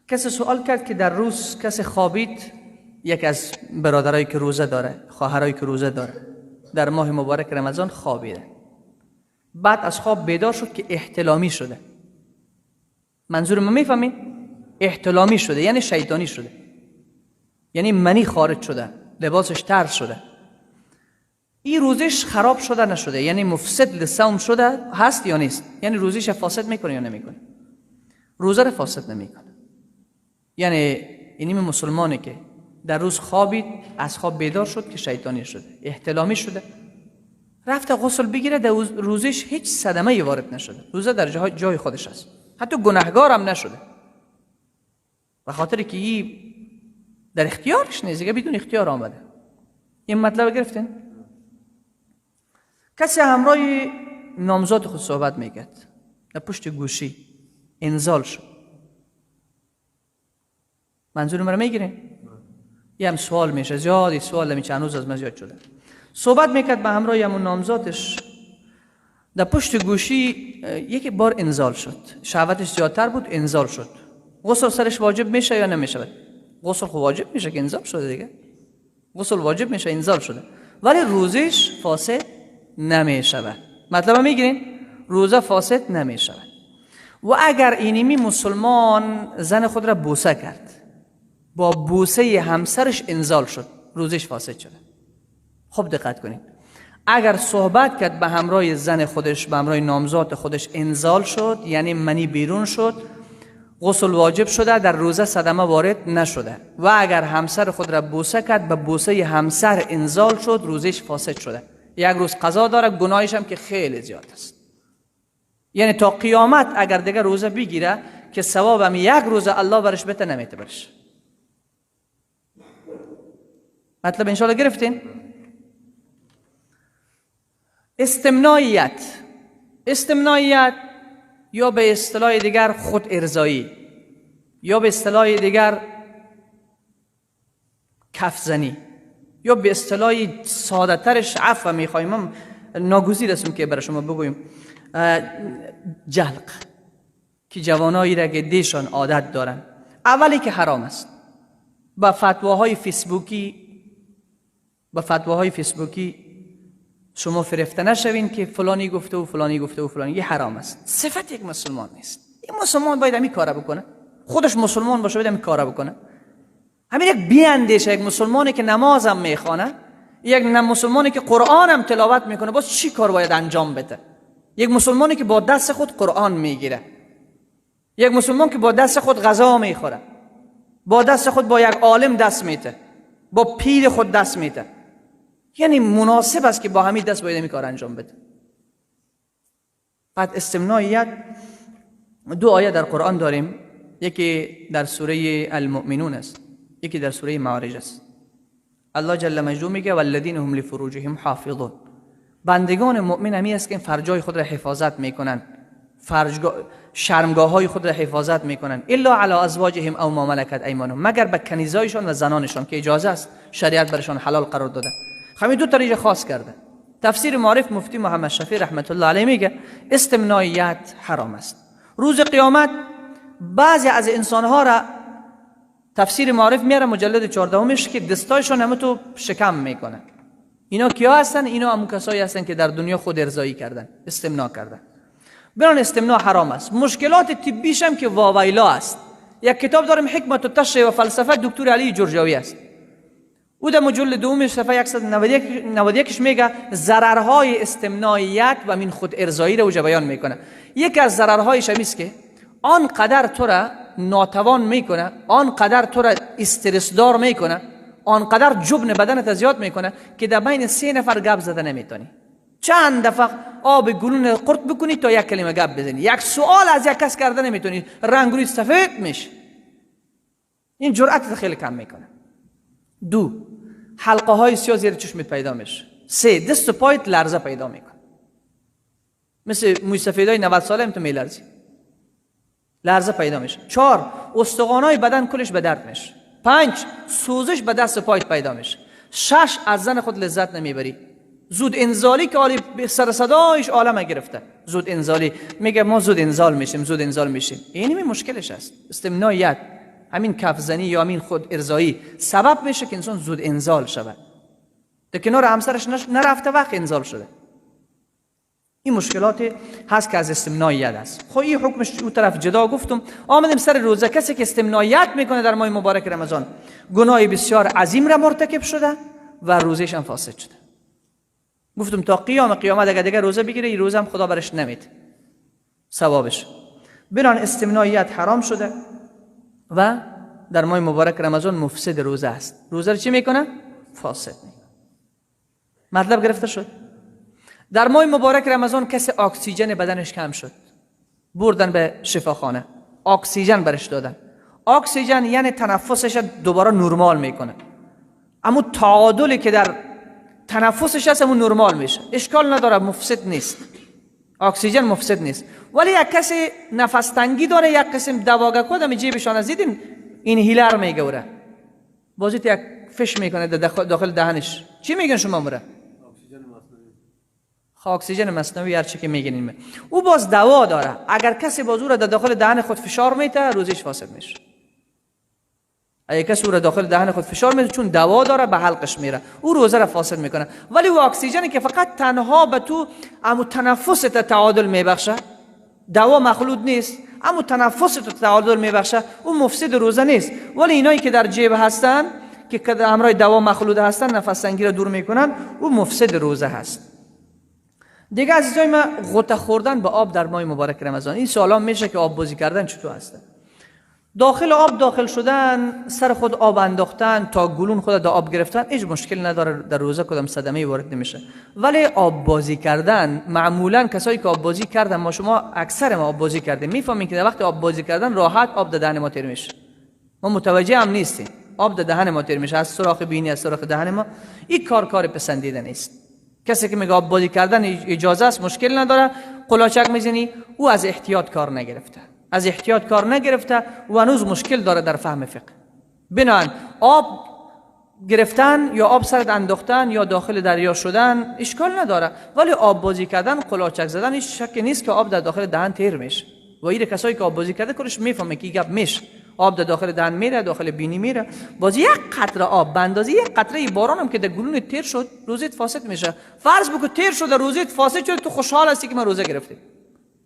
کسی سوال کرد که در روز کسی خوابید، یک از برادرایی که روزه داره، خواهرایی که روزه داره، در ماه مبارک رمضان خوابیده، بعد از خواب بیدار شد که احتلامی شده. منظور ما میفهمی؟ احتلامی شده یعنی شیطانی شده، یعنی منی خارج شده، لباسش تر شده، این روزش خراب شده نشده، یعنی مفسد لصوم شده هست یا نیست؟ یعنی روزش فاسد میکنه یا نمیکنه؟ روزه رو فاسد نمیکنه. یعنی اینیم مسلمانه که در روز خوابید، از خواب بیدار شد که شیطانی شده، احتلامی شده، رفت غسل بگیره، در روزش هیچ صدمه وارد نشده، روزه در جای خودش است، حتی گناهگار هم نشده، به خاطر که این در اختیارش نیست، دیگه بدون اختیار آمده. این مطلب گرفتین؟ کسی همراه نامزاد خود صحبت میکرد، در پشت گوشی انزال شد. منظور مرا میگیرین؟ یه هم سوال میشه، زیادی سوال میشه، هنوز از من زیاد شده. صحبت میکرد به همراه همون نامزادش، در پشت گوشی یک بار انزال شد، شهوتش زیادتر بود، انزال شد. غسل سرش واجب میشه یا نمیشه؟ غسل خب واجب میشه که انزال شده دیگه، غسل واجب میشه، انزال شده، ولی روزش فاسد نمیشود. مطلب میگیرین؟ روزه فاسد نمیشود. و اگر اینمی مسلمان زن خود را بوسه کرد، با بوسه همسرش انزال شد، روزش فاسد شده. خب دقت کنید، اگر صحبت کرد به همراه زن خودش، به همراه نامزاد خودش انزال شد، یعنی منی بیرون شد، غسل واجب شده، در روزه صدمه وارد نشده. و اگر همسر خود را بوسه کرد، به بوسه همسر انزال شد، روزش فاسد شده. یک روز قضا داره، گناهش هم که خیلی زیاد است. یعنی تا قیامت اگر دیگه روزه بگیره که ثوابم یک روز الله برش بده، نمیته برش. مطلب انشاءالله گرفتین؟ استمناییت، استمناییت یا به اصطلاح دیگر خود ارضایی، یا به اصطلاح دیگر کفزنی، یا به اصطلاح ساده ترش عفو میخوایم، ناگزیر هستم که برای شما بگویم، جلق، که جوانایی را که دیشان عادت دارن. اولی که حرام است، با فتواهای فیسبوکی، با فتواهای فیسبوکی شما فرفته نشوین که فلانی گفته و فلانی گفته و فلانی، یه حرام است. صفت یک مسلمان نیست. یک مسلمان باید همین کاره بکنه، خودش مسلمان باشه باید همین کاره بکنه. همین یک بیاندیشه، یک مسلمانی که نمازم میخوانه، یک مسلمانی که قرآنم تلاوت میکنه، باز چی کار باید انجام بده؟ یک مسلمانی که با دست خود قرآن میگیره، یک مسلمان که با دست خود غذا میخوره، با دست خود با یک عالم دست میته، با پیر خود دست میته، یعنی مناسب است که با همین دست باید این کار انجام بده. بعد استمناییت، دو آیه در قرآن داریم، یکی در سوره المؤمنون است، یکی در سوره معارج است. الله جل مجدوه میگه والذین هم لفروجهم حافظون، بندگان مؤمن همی است که فرجای خود را حفاظت میکنن، شرمگاه های خود را حفاظت میکنن، الا علی ازواجهم او ما ملکت ایمانهم، مگر به کنیزایشان و زنانشان که اجازه است، شریعت برشان حلال قرار داده. همین دو طریقه خاص کرده. تفسیر معارف مفتی محمد شفیع رحمت الله علیه میگه استمناییت حرام است. روز قیامت بعضی از انسانها را تفسیر معارف میاره مجلد 14 که دستایشان همه تو شکم میکنه. اینا کیا هستن؟ اینا همون کسایی هستن که در دنیا خود ارضایی کردن، استمنا کردن. بران استمنا حرام است. مشکلات طبیش هم که واویلا است. یک کتاب دارم حکمت و تشریح و فلسفه دکتر علی جرجاوی است. او در مجلد دوم صفحه 191 میگه ضررهای استمناییت و من خود ارضایی رو اوجا بیان میکنه. یکی از ضررهایش هم است که آنقدر تو را ناتوان میکنه، آنقدر تو را استرس دار میکنه، آنقدر جبن بدنت زیاد میکنه که در بین 3 نفر گپ زده نمیتونی. چند دفعه آب گلون قرط بکنی تا یک کلمه گپ بزنی، یک سوال از یک کس کرده نمیتونی، رنگ روی سفید میشه. این جرأت خیلی کم میکنه. 2، حلقه های سیاه زیر چشمت پیدا میشه. 3، دست و پایت لرزه پیدا میکنه، مثل موی سفیدای 90 ساله هم تو میلرزی، لرزه پیدا میشه. 4، استخوانای بدن کلش به درد میشه. 5، سوزش به دست و پایت پیدا میشه. 6، از زن خود لذت نمیبری. زود انزالی که آلی سر صدایش عالم گرفته، زود انزالی میگه ما زود انزال میشیم، زود انزال میشیم. این مشکلش است، استمناییت. همین کف زنی یا همین خود ارضایی سبب میشه که انسان زود انزال شود. در کنار همسرش نرفته وقت انزال شده. این مشکلات هست که از استمنای ید است. خب این حکمش او طرف جدا گفتم. آمدیم سر روزه. کسی که استمنای ید میکنه در ماه مبارک رمضان گناه بسیار عظیم را مرتکب شده و روزهش هم فاسد شده. گفتم تا قیام قیامت اگر دیگه روزه بگیره این روزه هم خدا برش نمیده ثوابش. بنان استمنای ید حرام شده و در ماه مبارک رمضان مفسد روزه است. روزه رو چی میکنه؟ فاسد میکنه. مطلب گرفته شد. در ماه مبارک رمضان کسی اکسیژن بدنش کم شد، بردن به شفاخانه، اکسیژن برش دادن. اکسیژن یعنی تنفسش دوباره نرمال میکنه، اما تعادلی که در تنفسش هست اون نرمال میشه، اشکال نداره، مفسد نیست، اکسیژن مفسد نیست. ولی یک کسی نفس تنگی داره، یک قسم دواگه کدام جیبشان از دیدین اینهیلر میگوره، بازی یک فش میکنه داخل دهنش. چی میگن شما مره؟ اکسیژن مصنوعی هر چی که میگین. او باز دوا داره، اگر کسی باز او را در داخل دهن خود فشار میده روزش فاسد میشه. اگر کسی او را داخل دهن خود فشار میده چون دوا داره به حلقش میره، او روزه را فاسد میکنه. ولی او اکسیژنی که فقط تنها به تو امو تنفس تعادل میبخشه، دوا مخلوط نیست، امو تنفس تو تعادل میبخشه، او مفسد روزه نیست. ولی اینایی که در جیب هستن که همراه دوا مخلوط هستن نفس تنگی را دور میکنن، او مفسد روزه هست. دیگه عزیزای ما، غوطه خوردن به آب در ماه مبارک رمضان. این سوالا میشه که آب بازی کردن چطور هست؟ داخل آب داخل شدن، سر خود آب انداختن، تا گلون خود در آب گرفتن هیچ مشکل نداره، در روزه کدام صدمه وارد نمیشه. ولی آب بازی کردن معمولا کسایی که آب بازی کردن، ما شما اکثر ما آب بازی کردیم، میفهمیم که در وقت آب بازی کردن راحت آب در دهن ما تیر میشه، ما متوجه هم نیستیم، آب در دهن ما تیر میشه، از سوراخ بینی، از سوراخ دهن ما. این کار پسندیده نیست. کسی که میگه آب بازی کردن اجازه است، مشکل نداره، قلاچک میزنی، او از احتیاط کار نگرفته، از احتیاط کار نگرفته و هنوز مشکل داره در فهم فقه. بنابراین آب گرفتن یا آب سرت انداختن یا داخل دریا شدن اشکال نداره، ولی آب بازی کردن، قلاچک زدن، هیچ شکی نیست که آب در داخل دهن تیر میشه. و این کسایی که آب بازی کرده کلش میفهمه که گپ میشه، آب در داخل دهن میره، داخل بینی میره. باز یک قطره آب به اندازه یک قطره باران هم که در گلون تیر شد روزت فاسد میشه. فرض بکن تیر شد روزت فاسد شد، تو خوشحال هستی که من روزه گرفتم،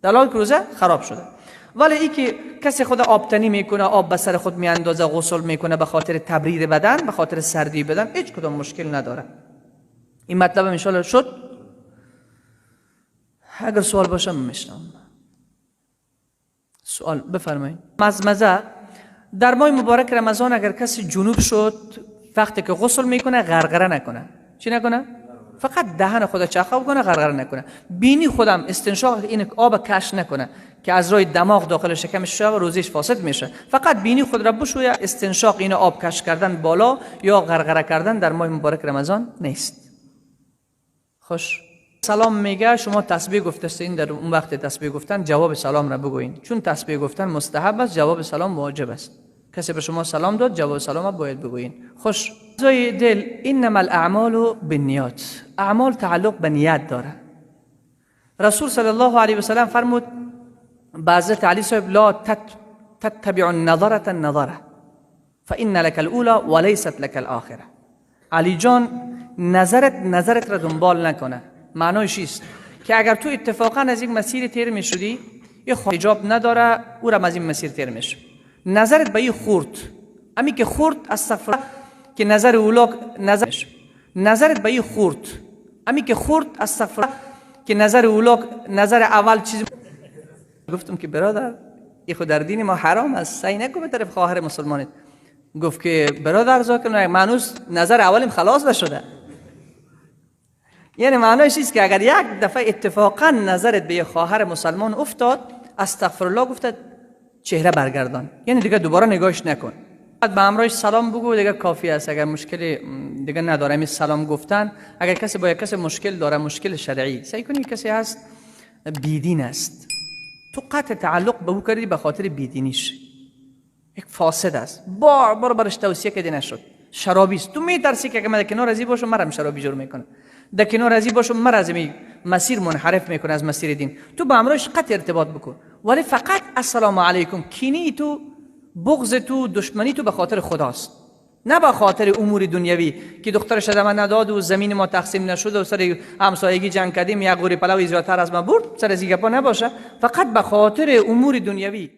در حالی که روزه خراب شده. ولی ای که کسی خود آبتنی میکنه، آب به سر خود میاندازه، غسل میکنه به خاطر تبرید بدن، به خاطر سردی بدن، هیچ کدام مشکل نداره. این مطلب ان شاء الله شد. اگر سوال باشه میشنم. سوال بفرمایید. مزمزه در ماه مبارک رمضان اگر کسی جنوب شد، وقتی که غسل میکنه غرغره نکنه. چی نکنه؟ فقط دهن خود چرخه بکنه، غرغره نکنه. بینی خودم استنشاق این آب کش نکنه که از راه دماغ داخل شکمش شوه و روزیش فاسد میشه. فقط بینی خود را بشویه، استنشاق این آب کش کردن بالا یا غرغره کردن در ماه مبارک رمضان نیست. خوش سلام میگه شما تسبیح گفته، در اون وقت تسبیح گفتن جواب سلام را بگویین، چون تسبیح گفتن مستحب است، جواب سلام واجب است. کسی به شما سلام داد جواب سلام باید بگویین. خوش زای دل، انما الاعمال بالنیات، اعمال تعلق به نیت داره. رسول صلی الله علیه و سلم فرمود به حضرت علی صاحب لا تتبع النظرة النظرة فان لك الاولى وليست لك الاخره. علی جان نظرت را دنبال نکنه. معنایش است که اگر تو اتفاقا از یک مسیر تیر میشدی، یه حجاب نداره، او را از این مسیر تیر میشه، نظرت به این خورد، امی که خورد استغفر که نظر اولا نظرت به این خورد، امی که خورد استغفر که نظر اولا نظر اول چیز. گفتم که برادر این خود در دین ما حرام است، سعی نکن به طرف خواهر مسلمانت. گفت که برادر ذاکر معنوس نظر اولیم خلاص نشده. یعنی معنیش است که اگر یک دفعه اتفاقا نظرت به خواهر مسلمان افتاد، استغفر الله گفته چهره برگردان، یعنی دیگه دوباره نگاهش نکن، بعد به همراهش سلام بگو، دیگه کافی است. اگر مشکل دیگه نداره همین سلام گفتن. اگر کسی با یک کسی مشکل داره، مشکل شرعی، سعی کنی کسی هست بیدین است، تو قطع تعلق به او کردی به خاطر بیدینیش، یک فاسد است، بار بار برش توصیه کردی نشد، شرابی است، تو میترسی که اگه من در کنار ازی باشم مرم شرابی جور میکنه، در کنار ازی باشم مر از مسیر منحرف میکنه از مسیر دین، تو با همراهش قطع ارتباط بکن، ولی فقط السلام علیکم. کینی تو بغض تو، دشمنی تو به خاطر خداست، نه به خاطر امور دنیوی که دخترش از من نداد و زمین ما تقسیم نشد و سر همسایگی جنگ کردیم، یک غوری پلوی زیادتر از ما برد، سر از این گپا نباشه، فقط به خاطر امور دنیوی.